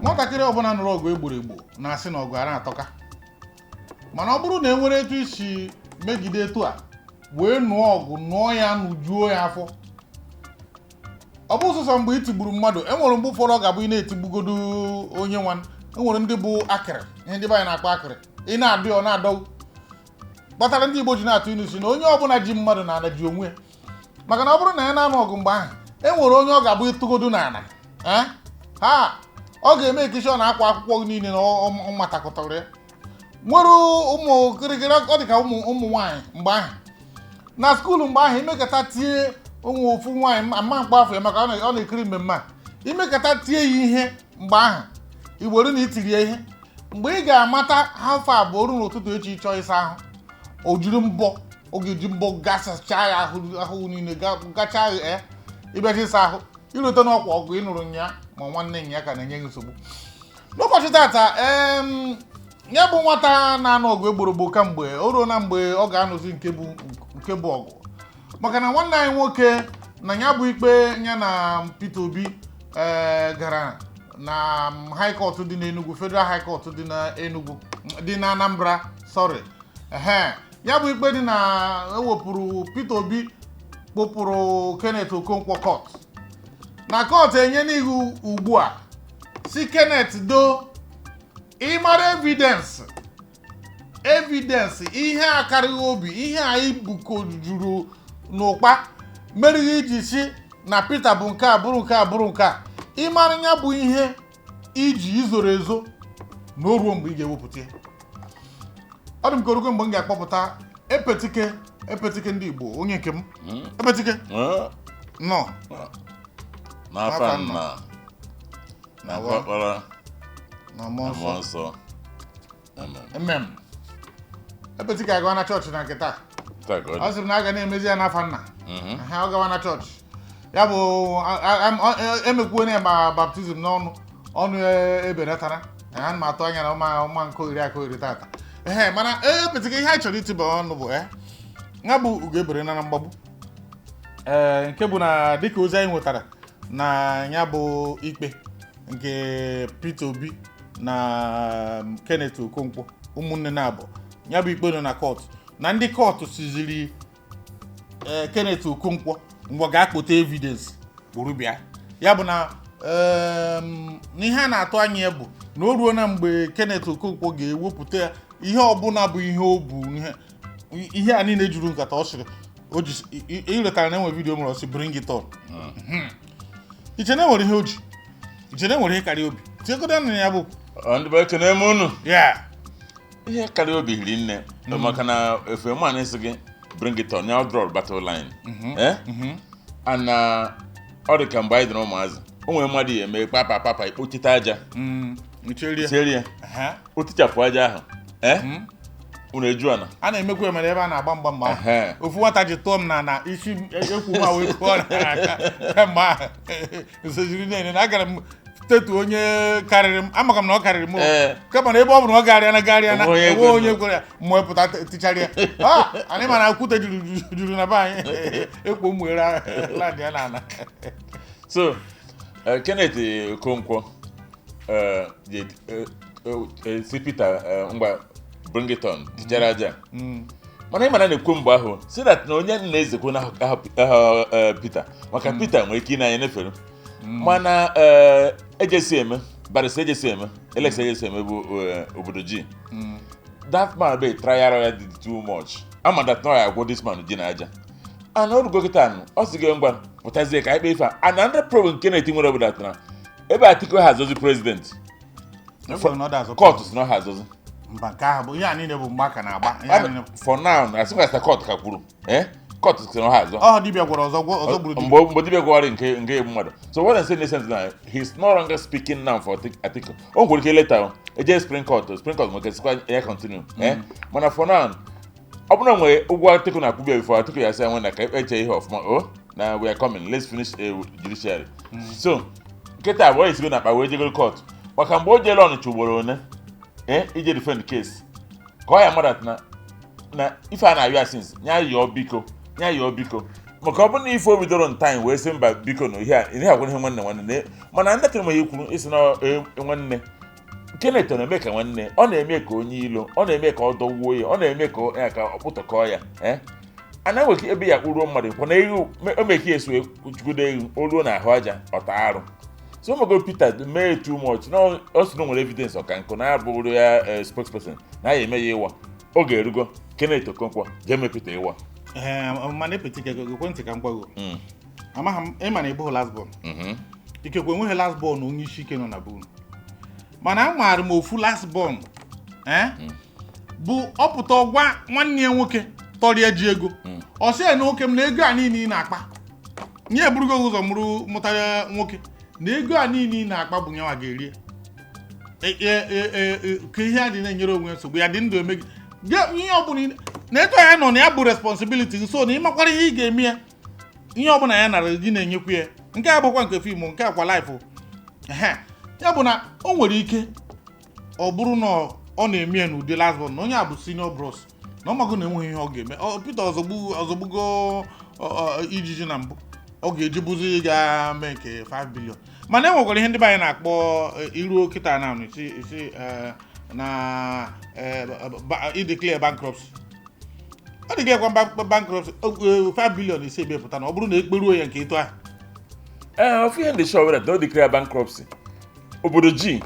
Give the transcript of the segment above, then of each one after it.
Nwatakịrị ọbụla nụrụ ọgụ egboro egbo na-asị na ọgụ ara atọka, mana ọ bụrụ na e nwere etu isi megide etu a wee nụọ ọgụ, nụọ ya, nụjuo ya afọ, ọ bụ sọsọ mgbe i tigburu mmadụ. E nwere mgbe ụfọdụ ọ ga-abụ ị na-etigbugodu onye nwa. E nwere ndị bụ akịrị, ihe ndị be anyị na-akpọ akịrị, ị na-adị ọ na-adọ, kpatara ndị Igbo ji na-atụ ilu si na onye ọbụla ji mmadụ n'ala ji onwe ya. Maka na ọ bụrụ na ya na-anụ ọgụ mgbe ahụ, e nwere onye ọ ga-abụ ịtụgodu n'ala, eh? Ha ọ ga-eme ekichi, ọ na-akwa akwụkwọ niile na ọ matakọtara ya. Nwere ụmụ kịrịkịrị, ọ dị ka ụmụ ụmụ nwaanyị mgbe ahụ na school mgbe ahụ, imekata tie ụmụ ofu nwaanyị ama mkpọ afọ ya, maka ọ na-ekiri mmemme a, imekata tie ya ihe mgbe ahụ, iwere na itiri ya ihe, mgbe ị ga-amata afọ abụọ ruo n'ụtụtụ echi, ịchọọ ịsa ahụ, o jiri mbọ, ọ ga-eji mbọ gasachaa ya ahụ, ahụ niile gachaa ya. Ịbịachi ịsa ahụ, irute n'ọkwa ọgụ ị nụrụ nya ma nwanne nya ka na-enye gị nsogbu n'ụbọchị tata. Ya bụ nwata na-anụ ọgụ egborogbo kamgbe, o ruo na mgbe ọ ga-anụzi nke bụ ọgụ, maka na nwanne anyị nwoke na ya bụ ikpe ya na Peter Obi gara na High Court dị n'Enugu, Federal High Court dị n'Enugu, dị na Anambra, sorry. Ehe, ya bụ ikpe dị na ewepụrụ Peter Obi, kpụpụrụ Kenneth Okonkwo court, na court enye n'ihu ugbu a si Kenneth do ịmara evidence ihe akarịghị obi, ihe anyị bukojuru n'ụkpa merighi iji si na Peter bụ nke a, bụrụ nke a, bụrụ nke a. Ịmara ya bụ ihe iji izoro ezo na o ruo mgbe ị ga-ewepụta ya. Ọ dị m ka orugo mgbe m ga-akpọpụta Epetike, Epetike ndị Igbo, onye nke m, Epetike nọ. N'afa N'afa Nna Nna, na na nke Ọkpara na Mmụọ na Mmụọ Nsọ. Nsọ. Amen. Amen. Epetike agawa na chọọchị na nke taa. Taa ka ọ Ọ dị. sị m na a ga na-emezi ya n'afa Nna. Ha ọ gawa na chọọchị ya bụ emekwuo ya ma baptism n'ọnụ ọnụ ya ebenatara ha ma atụ anya na ọma nke iri aka iri tata. Ehe, mana Epetike, ihe anyị chọrọ itiba ọnụ bụ ya bụ ugo ebere na mgbagbu, ee, nke bụ na dịka ozi anyị nwetara na ya bụ ikpe nke Peter Obi na Kenneth Okonkwo, ụmụnne na-abụ, ya bụ ikpe nọ na court, na ndị court siziri ee Kenneth Okonkwo ngwa ga-akpọta evidence kpụrụ bịa. Ya bụ na n'ihe a na-atụ anya ya bụ na o ruo na mgbe Kenneth Okonkwo ga-ewepụta ihe ọbụla bụ ihe o bu, ihe a niile juru nkata ọ sịrị o ji iletara na enwe video mere, ọ sị bring it on. Iche na enwere ihe o ji, iche na enwere ihe karịa obi tinyegodo na ya bụ Ọ, ndị be, ekene m unu. Ya. Ihe karịa obi hiri nne, maka na efe man sị gị bring it on, ya draw battle line, eh and na ọ dị ka mgbe anyị dị na ụmụazị, o nwere mmadụ ya eme papa papa ikpochite aja. Ncherie. Serie o tichapụ aja ahụ, eh unu eju ana. A na-emekwa emere ebe a na-agba mgba mgba ahụ. Ofu nwata ji tụọ m na isi m, ekwu m wee kụọ n'aka kemgbe ahụ nsoziri niile na agara m tetu onye karịrị m, amaka m na ọ karịrị m o. Kama na ebe ọ bụ na ọ garịa na garịa na Onwe onye enwe kwere. Onye kwere ya mmụọ pụta tichara ya. Ah, anyị ma na okwute juru na be anyị, ekpo m were land ya n'ala. So Kenneth Okonkwo si Peter, ngwa, bring it on, tichara aja. Mana ị mara na-ekwu mgbe ahụ si that na onye na-ezekwu na aha Peter, maka Peter nwere ike ị na-anya nefere, mana ejesi eme barrister, ejesi eme Alex, ejesi eme bụ obodo ji. That man be trial lawyer did too much, ama that na ya agwọ this man ji na aja and orugo kịta nụ, ọ sị gị ngwa pụtazie ka anyị kpee ife a. And another problem Kenneth nwere bụ that na ebe Atiku ha azọzi president. Ekwere na ọ da azọ. Court si na ọ ha azọzi. Mba, nke ahụ bụ ihe a niile bụ mgba ka na-agba ihe a niile For now, asịkwa sị court ka kwuru, court si na ọ ha azọ. Ọ dibịa gwọrọ ọzọ, ọzọ gburu dibịa. Mgbe dibịa gwọrọ nke mmadụ. So what I'm saying in essence na he's no longer speaking now for Atiku. O nwere ike later eje Supreme Court, Supreme Court nwere ike sikwa ya continue, mana for now, ọ bụrụ na nwere ụgwọ Atiku na-akwụbịa before Atiku ya sị nwe na ka eche ihe ọfụma o na we are coming, let's finish judiciary. So nkịta abụọ esigo na akpa wee jegoro court, maka mgbe o jere Ọnịcha ugboro one ije defend case ka ọ ya mmadụ na ife a na-ayọ ya since ya yọọ biko, ya yọọ biko. Maka ọ bụrụ na ife o bidoro ntaanyị wee sị mba, biko, na ihe a ihe agwa ihe nwanne nwanne mana ndị tụrụ m ihe kwuru isi na nwanne Kenneth ọ na-eme ka nwanne, ọ na-eme ka onye ilo, ọ na-eme ka ọ dọwuo ya, ọ na-eme ka ya ka ọ kpụtọkọọ ya. A na-enwe ebe ya kpụruo mmadụ kwa na ewu o mee ka esi wee chukwudo ewu o ruo n'ahụ aja ọta arụ. So ụmụgo Peter mee too much na ọ sị na o nwere evidence ọka nkụ na abụrụ ya spokesperson na ya eme ya ịwa oge erugo. Kenneth Okonkwo jee mee Peter ịwa. Ee, mana epetike ekwentị ka m gwago, amaghị m ịma na ịbụghị last born. Ikekwe enweghị last born onye isi ike nọ na bunu, mana amaara m ofu last born ee bụ ọpụta ọgwa nwanne ya nwoke tọrịa ji ego. Ọ sị ya na nwoke m na ego a niile ị na-akpa nye eburugo gị ụzọ mụrụ mụtara nwoke na ego a niile ị na-akpa bụ nyanwa ga-erie. Ka ihe a dị na-enyere onwe ya nsogbu ya dị ndụ eme gị ihe ọbụla na etu ya nọ na ya bụ responsibility gị, so na ịmakwara ihe ị ga-eme ya, ihe ọbụla ya nara gị na-enyekwu ya. Nke a bụkwa nke film, nke akwa life. Ehe, ya bụ na o nwere ike ọ bụrụ na ọ na-eme ya n'ụdị last born, na onye a bụ senior bros, na ọ mago na enweghị ihe ọ ga-eme. Peter ọzọgbugo ijiji na mbụ ọ ga-ejibuzi ga mee nke 5 billion. Mana e nwekwara ihe ndị be anyị na-akpọ iruo kịta na isi isi na ideclare bankruptcy. Ọ dịghị ekwa bankruptcy 5 billion ise ebe pụta na ọ bụrụ na ekperuo ya nke etu ahụ. Ee, ofu ihe ndị sure that no declare bankruptcy, obodo ji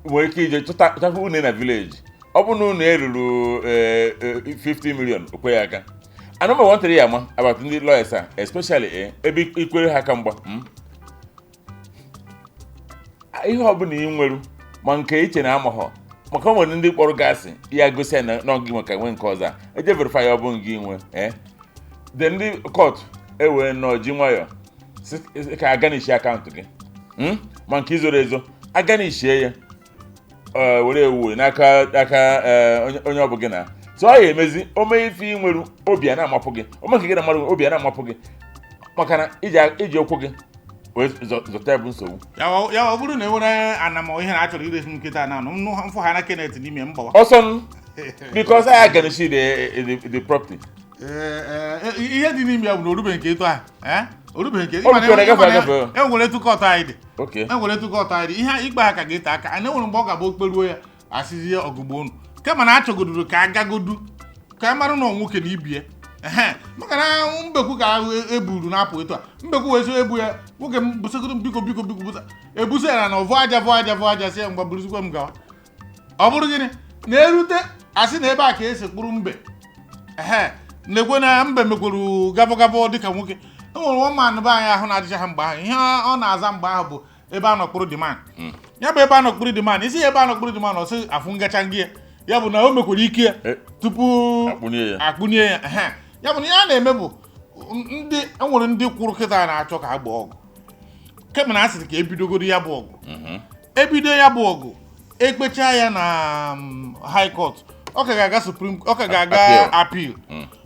nwere ike ije chọta chọta une na village. Ọ bụ na unu eruru 50 million okwe ya aka. Anụma wantịrị ya ama about ndị lawyers a, especially ebe ikwere ha aka mgba. Ihe ọbụla ị nweru ma nke iche na amaghọ, maka o nwere ndị kpọrọ gasị ya gosi ya na gị maka nwe nke ọzọ a eje verify ya, ọ bụ gị nwe then ndị court ewee nọọ ji nwayọọ sị ka aganishi account gị. Ma nke izoro ezo aganishie ya, were ewu n'aka aka onye ọ bụ gị na so ọ ya emezi o mee ife inweru obi a na-amapụ gị, ome nke gị na mmadụ obi a na-amapụ gị, maka na iji okwu gị wee zọta ya bụ nsogbu. Ya ọ bụrụ na e nwere anamọ ihe na achọrọ iresi m nkịta na anụ mfụ ha na Kenneth n'ime mgbawa. Ọsọ n because I garnish the property. Ee, ihe dị n'ime ya bụ na orube nke etu ahụ orube nke O rutere gafe agafe. E nwere etu court anyị dị. Okay. E nwere etu court anyị dị, ihe ikpe ha ka ga-ete aka anyị nwere mgbe ọ ga-abụ okperuo ya asịzie ọgụgbo unu, kama na achọgoduru ka agagodu ka a mara na ọ nwoke na ibie ehe, maka na mbekwu ka eburu na-apụ etu a, mbekwu wee sị ebu ya nwoke m busegodo m, biko biko biko busa ebusa ya na ọvụ aja vụ aja vụ aja, sị ya ngwa buruzikwa m gawa. Ọ bụrụ gịnị na-erute asị na ebe a ka esi kpụrụ mbe ehe na-ekwe na mbe mekwuru gabọ gabọ dịka nwoke. E nwere nwa be anyị ahụ na-adịcha ha mgbe ahụ, ihe ọ na-aza mgbe ahụ bụ ebe a nọkpụrụ the man, ya bụ ebe a nọkpụrụ the man, isi ya ebe a nọkpụrụ the man, ọ sị afụ ngacha ngị ya, ya bụ na o mekwara ike ya tupu akpụnye ya. Akpụnye ya ehe. Ya bụ na ihe a na-eme bụ ndị enwere ndị kwụrụ kịta na-achọ ka a gbaa ọgụ, kemgbe na a sịrị ka ebidogoro ya bụ ọgụ. Ebido ya bụ ọgụ, ekpechaa ya na high court, ọ ka ga-aga supreme, ọ ka ga-aga Appeal. Appeal.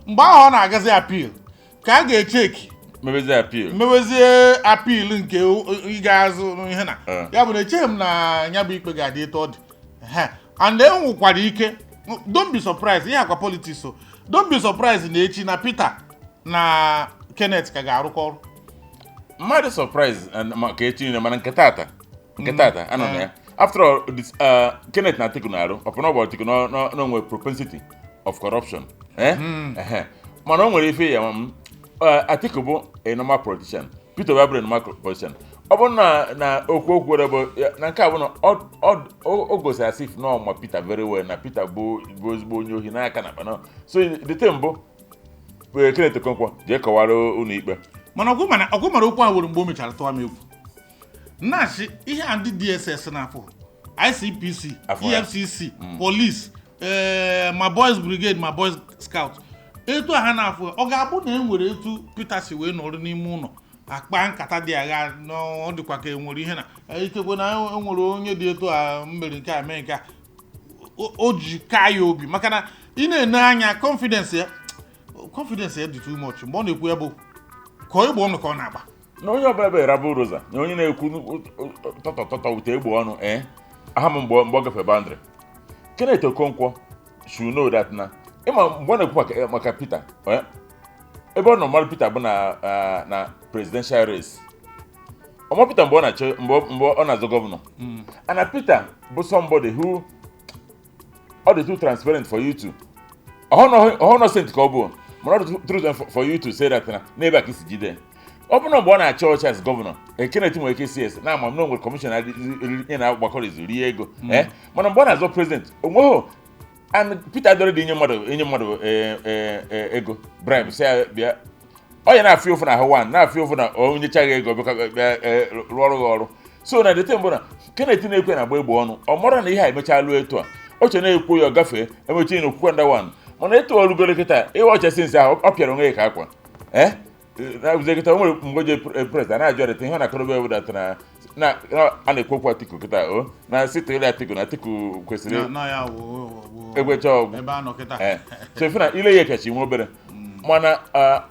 Mgbe ahụ ọ na-agazi appeal ka a ga-echeki mebezi appeal. Mewezie appeal nke ị ga-azụ ihe na ya bụ na echeghị m na ya bụ ikpe ga-adị etu ọ dị. Ehe. And e nwekwara ike, don't be surprised, ihe akwa politics o, don't be surprised na echi na Peter na Kenneth ka ga-arụkọ ọrụ. Mmadụ surprise maka echi niile, mana nke tata anọ na ya. After all this, Kenneth na Atiku na-arụ ọpụna ọ bụ Atiku na onwe propensity of corruption. Ehe. Mana o nwere ife ya ma m Atiku bụ a normal politician, Peter Obi abụrụ a normal politician. Ọ bụrụ na okwu okwu were bụ na nke a bụ na o gosiri as if na ọ ma Peter very well, na Peter bụ ezigbo onye ohi n'aka na akpa na so the thing bụ Kenneth Okonkwo jee kọwara ụlọ ikpe. Mana ọgwụ mara okwu ahụ nwere mgbe o mechara tụwa m egwu na-asị ihe a ndị DSS na-afụ, ICPC, Afọ ya. EFCC, police, ma boys brigade ma boys scout, etu a ha na-afụ, ọ ga-abụ na e nwere etu Peter si wee nọrọ n'ime ụlọ akpa nkata dị agha na ọ dịkwa ka e nwere ihe na ikekwe na e nwere onye dị etu a mere nke a mee nke a o ji kaa ya obi, maka na ị na-ene anya confidence ya dị too much mgbe ọ na-ekwu ya bụ ka egbe ọnụ ka ọ na-agba. Na onye ọbụla bụ rabụ rosa na onye na-ekwu tọtọ tọtọ wute egbe ọnụ aha m mgbe ọ gafe boundary. Kenneth Okonkwo should know that na ịma mgbe ọ na-ekwu maka Peter. Ebe ọ nọ mara Peter bụ na na presidential race. Ọma Peter mgbe ọ na-achọ, mgbe ọ na-azọ governor. And na Peter bụ somebody who ọ dị too transparent for you to ọhụrụ saint ka ọ bụ, mana ọ dị too transparent for you to say that na n'ebe a ka isi jide. Ọ bụrụ na mgbe ọ na-achọ ọchị as governor, Kenneth nwere ike isi yes na ama m na o nwere commissioner ihe na-agbakọrọ izu rie ego, mana mgbe ọ na-azọ president, onweghị. And Peter dọrọ dị inye mmadụ ego bribe, sị ya bịa, ọ ya na-afịa ụfụ na ahụ one na-afịa ụfụ na onye chaghị ego bịa rụọ ọrụ gị ọrụ. So na dete mbụ na Kenneth na-ekwe na agba egbe ọnụ, ọ mara na ihe a emechaa lụọ etu a o che na-ekwu ya, ọ gafee emechi na okwukwe nda one. Mana etu ọrụgoro kịta ịwa ọcha sinsi ahụ, ọ pịara onwe ya ka akwa na-abụzi kịta. O nwere mgbe o je press a na-ajụ adịta ihe ọ na-akọrọba ewedata na a na-ekwu okwu Atiku kịta, o na sitụrụ Atiku na Atiku kwesịrị na ya wụ egwecha ọgwụ ebe a nọ kịta. Ee, so ife na ile ya kacha nwe obere, mana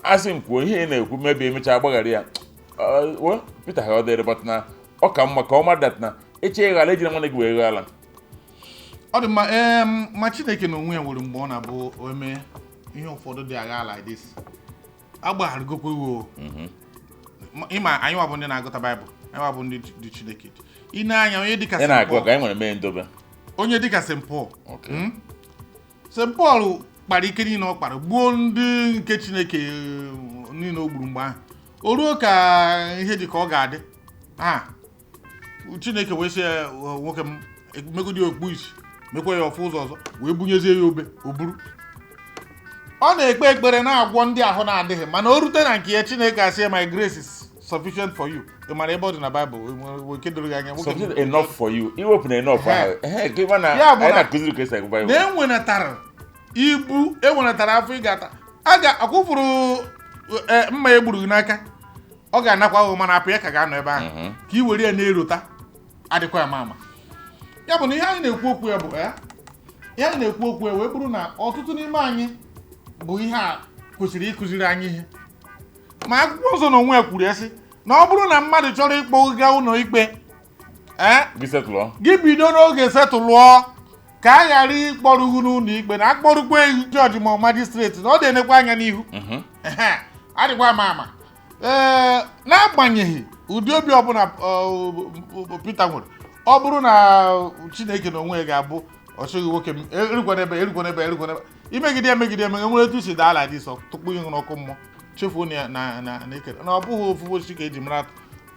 asị m kwuo, ihe ị na-ekwu mebi emechaa agbaghara ya. Well, Peter ha ọ dịrị, but na ọ ka mma ka ọ mara that na eche ịghala ejiri nwanne gị wee ghala. Ọ dị mma. Ma Chineke na onwe ya nwere mgbe ọ na-abụ o mee ihe ụfọdụ dị agha like this, agbagharịgokwa iwu o. Ịma anyị nwa bụ ndị na-agụta Baịbụl, anyị nwa bụ ndị dị Chineke ị na-anya onye dịka ị St. na-agụ Paul ka anyị nwere mee ndobe. Onye dịka St. Paul. Okay. St. Paul kpara ike niile ọ kpara, gbuo ndị nke Chineke niile o gburu mgbe ahụ. O ruo ka ihe dị ka ọ ga-adị ha, Chineke wee sị ya, "Nwoke m, megodi ya okpu isi, mekwa ya ọfụ ụzọ ọzọ," wee bunyezie ya obe. O buru ọ na-ekpe ekpere, na-agwọ ndị ahụ na-adịghị, mana o rute na nke ya, Chineke asị ya, "My grace is sufficient for you." Ị mara ebe ọ dị na Baịbụl nke doro gị anya, nwoke m? Sufficient enough for you, iwepụ na enough ahụ, ehe, gị ma na Ya bụ anyị na- na-akụziri ka esi agụ Baịbụl. Na enwenatara ibu, enwenatara afọ ị ga-ata, a ga-akwụfuru mma egburu gị n'aka, ọ ga-anakwa ahụ, mana apụ ya ka ga-anọ ebe ahụ ka ị were ya na-erota adịkwa ya ama. Ya bụ na ihe anyị na-ekwu okwu ya bụ ihe anyị na-ekwu okwu ya wee bụrụ na ọtụtụ n'ime anyị bụ ihe a kwesịrị ịkụziri anyị ihe. Ma akwụkwọ nsọ na onwe ya kwuru ya sị na ọ bụrụ na mmadụ chọrọ ịkpọ gaa ụlọ ikpe, gị setụlụ. Gị bido n'oge setụlụọ ka a ghara ịkpọrọ gị n'ụlọ ikpe, na akpọrụkwa ehu jọji ma ọ magistrate na ọ dị-enekwa anya n'ihu. Ehe, adịkwa ama ama. Ee, n'agbanyeghị ụdị obi ọbụla Peter nwere, ọ bụrụ na Chineke na onwe ya ga-abụ ọchịghị, nwoke m, erukwana ebe, erukwana ebe, erukwana ebe, imegide emegide emegide, nwere etu si daa ala dị sọ tupu ịhụ n'ọkụ mmụọ, chefuo na na na na ekere na ọ bụghị ofu osisi ka eji mara atụ.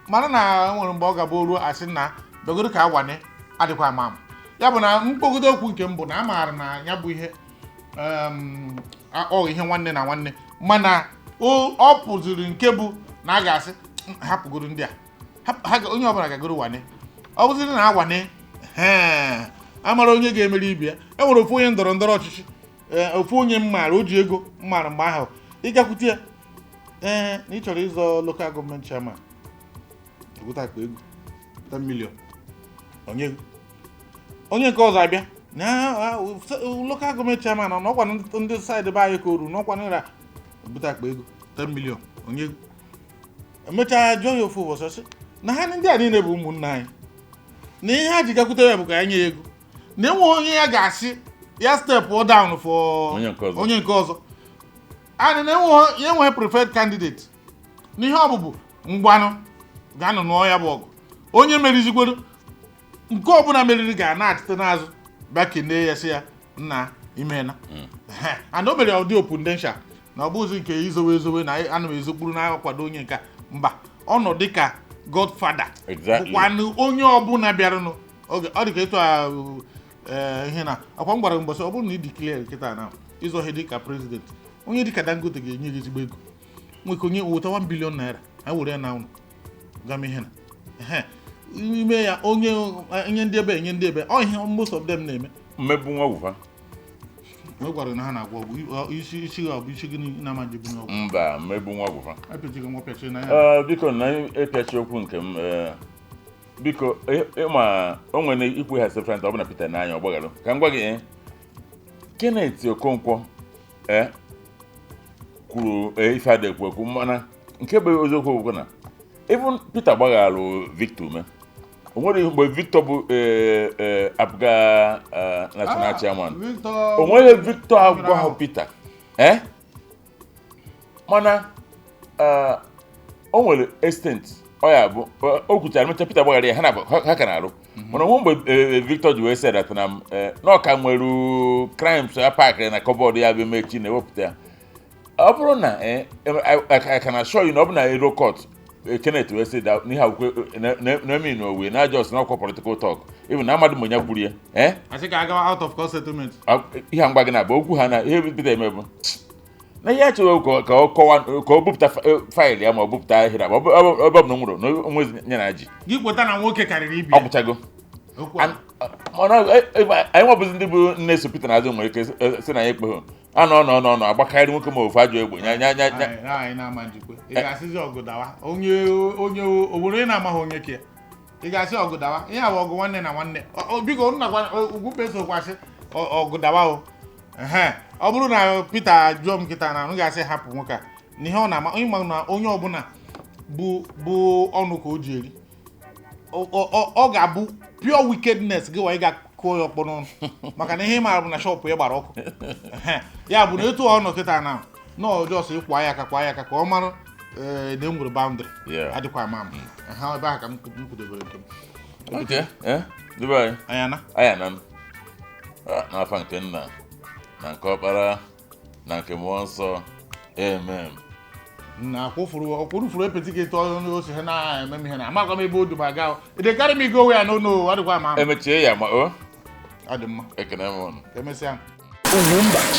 Mana na nwere mgbe ọ ga-abụ ruo, asị na begodo ka awane adịkwa ama ama. Ya bụ na mkpọgide okwu nke m bụ na a maara na ya bụ ihe ọ ihe nwanne na nwanne, mana ọ pụziri nke bụ na a ga-asị, "Hapụgoro ndị a." Onye ọbụla gagoro wane, ọ bụziri na awane ee, amara onye ga-emeri ibe ya. E nwere ofu onye ndọrọ ndọrọ ọchịchị, ofu onye m maara o ji ego m maara mgbe ahụ, ịgakwute ya, ee, na ị chọrọ ịzọ local government chairman, egwute akpa ego 10 million onye. Onye nke ọzọ abịa na local government chairman ọ n'ọkwa ndị side be anyị ka o ruru n'ọkwa naira, ebute akpa ego 10 million onye. Emechaa jụọ ya ofu ụbọchị, sị na ha ndị a niile bụ ụmụnne anyị, na ihe ha ji gakwute ya bụ ka ya nye ya ego, na enweghị onye ya ga-asị ya step down for Onye nke ọzọ. Onye nke ọzọ and na enweghị ya enweghị preferred candidate n'ihe ọbụbụ. Ngwanụ, ga-anọ nụọ ya bụ ọgụ, onye merizikwere nke ọbụla meriri ga-ana-achite n'azụ bịa kelee ya, sị ya nna imeela. And o mere ọ dị opundensha na ọ bụghịzi nke izowe ezowe na ana m ezokpuru na-akwado onye nke a. Mba, ọ nọ dịka godfather bụkwanụ onye ọbụla bịaranụ oge ọ dịka etu a ihe na akwa m gwara gị mbọsị, ọ bụrụ na ị declare kịta na ịzọ ihe dịka president, onye dịka Dangote ga-enye gị ezigbo ego, nweke onye weta 1 billion naira, ha were ya na ụlọ gama ihe na ehe, ime ya onye enye ndị ebe, enye ndị ebe ọ ihe most of them na-eme. Mmegbu nwa gwụfa. Mgbe gwara na ha na-agwọ ọgwụ isi, isi gị ọ bụ isi gị na-ama njebu n'ọgwụ. Mba, mmegbu nwa gwụfa. Apịachighị nwa pịachi na ya. Ee, biko, na ịpịachi okwu nke m, biko, ịma o nwere ikwu ha sefrant, ọ bụ na Peter n'anya ọ gbagharụ ka m gwa gị, Kenneth Okonkwo kwuru, ife ada ekwu ekwu, mana nke bụ eziokwu bụ na even Peter gbagharụ Victor Ume, o nwere mgbe Victor bụ APGA national chairman. Victor O nweghị Victor agwaghị Peter. Mana o nwere extent ọ ya bụ o kwuchara mecha Peter gbaghara ya, ha ha ka na-arụ. Mana onwe mgbe Victor ji wee sị that na na ọ ka nwere crimes ya pakịrị na cupboard ya bụ emechi na-ewepụta ya. Ọ bụrụ na I can assure you na ọ bụ na ero court, Kenneth wee sị n'ihe akwụkwọ na-eme na owe na just na ọkwa political talk, even na amadụ m onye kwuru ya. Asị ka agawa out of court settlement. Ihe a ngwa gị na-abụ okwu ha na ihe Peter eme bụ na ihe achọghị ka ọ kọwa, ka ọ bupụta file ya, ma ọ bupụta ahịrị ma ọ bụ ebe ọ bụ na o nwere na onwe nye na ji. Gị kweta na nwoke karịrị ibi Ọ ya. gwụchago. Okwu a. Mana anyị nwebụzi ndị bụ nne so Peter n'azụ nwere ike sị na ya ekpeghị anọ nọ nọ nọ agbakarị nwoke ma ofu ajọ egbe nya nya nya nya. Anyị na-ama njikwa, ị ga-asịzi ọgụ dawa, onye onye owere na-amaghị onye ka ya, ị ga-asị ọgụ dawa. Ihe a bụ ọgụ nwanne na nwanne. Biko nnakwa ugwu sokwasị ọgụ dawa o. Ehe, ọ bụrụ na Peter jụọ m nkịta na m ga-asị hapụ nwoke a na ihe ọ na-ama, onye ma na onye ọbụla bụ ọnụ ka o ji eri. Ọ ga-abụ pure wickedness gị wa ị ga-akụọ ya ọkpọ n'ọnụ, maka na ihe ị maara bụ na shop ya gbara ọkụ. Ehe, ya bụ na etu ọ nọ kịta na nọọ just ịkwa ya aka, kwa ya aka ka ọ mara na e nwere boundary. Adịkwa ama ama. Ehe, ebe ahụ ka m kwudobere nke m. Okay, debe anyị. Anya na Anyị ana m. N'afa nke Nna na nke Ọkpara na nke Mmụọ Nsọ, amen. Na akwụfuru ọkwụrụfuru epetike ọnụ ose ha na-eme m ihe na amakwa m ebe o du m aga. They carry me go where I no know. Adịkwa ama ama. Emechie ya ma o Ọ dị mma. Ekene m ụnụ. Ka emesịa. Ugwumba.